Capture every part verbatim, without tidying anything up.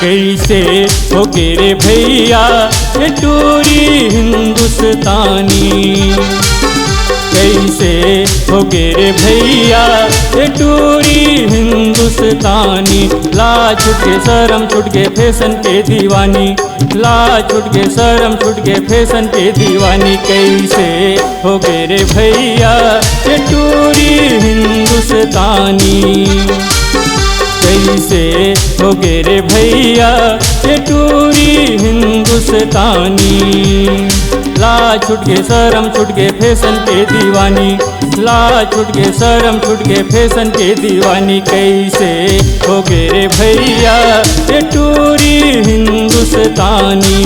कइसे होगे रे भइया ये टूरी हिंदुस्तानी? कइसे होगे रे भइया ये टूरी हिंदुस्तानी? लाज छूट गे, सरम छूट गे, फैशन के दीवानी। लाज छूट गे, सरम छूट गे, फैशन के दीवानी। कइसे होगे रे भइया ये टूरी हिंदुस्तानी? कइसे होगे रे भइया ये टूरी हिंदुस्तानी? लाज छूट गे, सरम छूट गे, फैशन के दीवानी। लाज छूट गे, सरम छूट गे, फैशन के दीवानी। कइसे होगे रे भइया ये टूरी हिंदुस्तानी?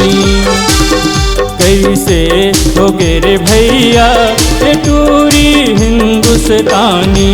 कइसे होगे रे भइया ये टूरी हिंदुस्तानी?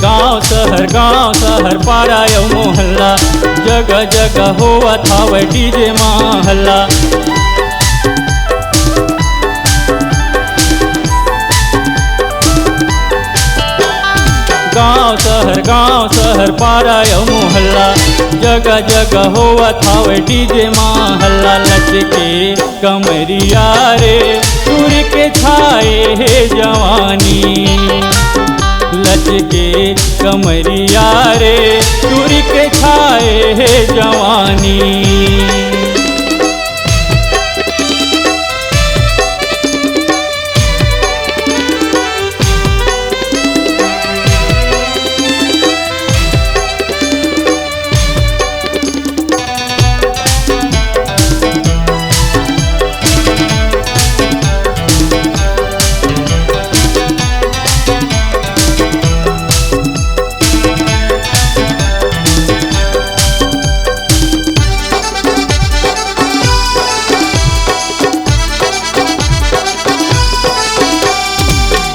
गांव शहर, गांव शहर, पारा अउ मोहल्ला, जगह जगह होवत हावय डीजे मा हल्ला। गांव शहर, गांव शहर, पारा अउ मोहल्ला, जगह जगह होवत हावय डीजे मा हल्ला। लचके कमरिया रे टूरी के छाए हे जवानी, लचके कमरिया रे टूरी के छाए हे जवानी।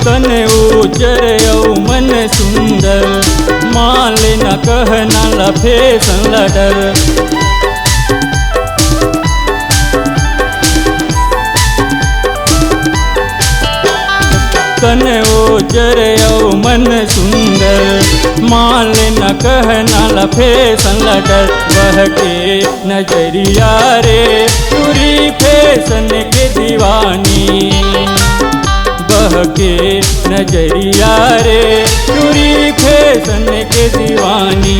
तन उजर अउ मन सुंदर, मां ले न कहना ला फैशन ला डर। तन उजर अउ मन सुंदर, मां ले न कहना ला फैशन ला डर। बहके नजरिया रे टूरी फैशन के दीवानी, बहके नजरिया रे टूरी फैशन के दीवानी।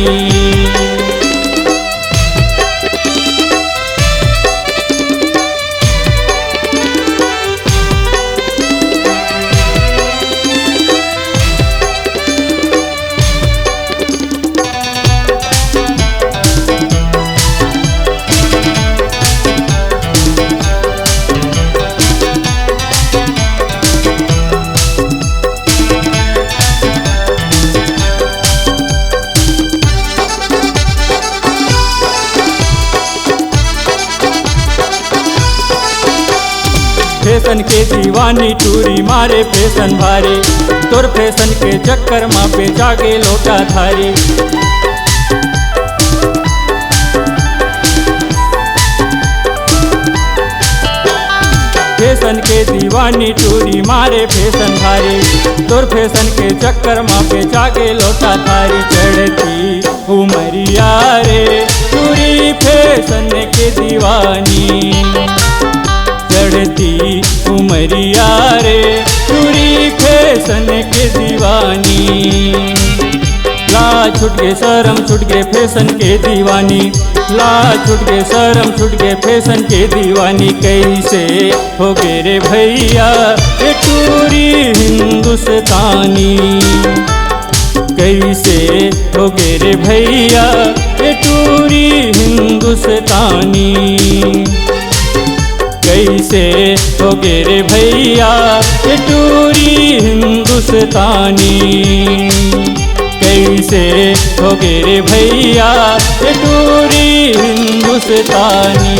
फैशन के दीवानी टूरी मारे फैशन भारी, तोर फैशन के चक्कर मा बेचा गे लोटा थारी। फैशन के दीवानी टूरी मारे फैशन भारी, तोर फैशन के चक्कर मा बेचा गे लोटा थारी। चढ़ती उमरिया रे, फैशन के दीवानी। चढ़ती उमरिया रे, टूरी फैशन के दीवानी। लाज छूट गे, शरम छूट गे, फैशन के दीवानी। लाज छूट गे, शरम छूट गे, फैशन के दीवानी। कैसे होगे रे भैया ये टूरी हिंदुस्तानी? कैसे होगे रे भैया ये टूरी हिंदुस्तानी? कैसे होगे रे भैया ये टूरी हिंदुस्तानी? कैसे होगे रे भैया ये टूरी हिंदुस्तानी?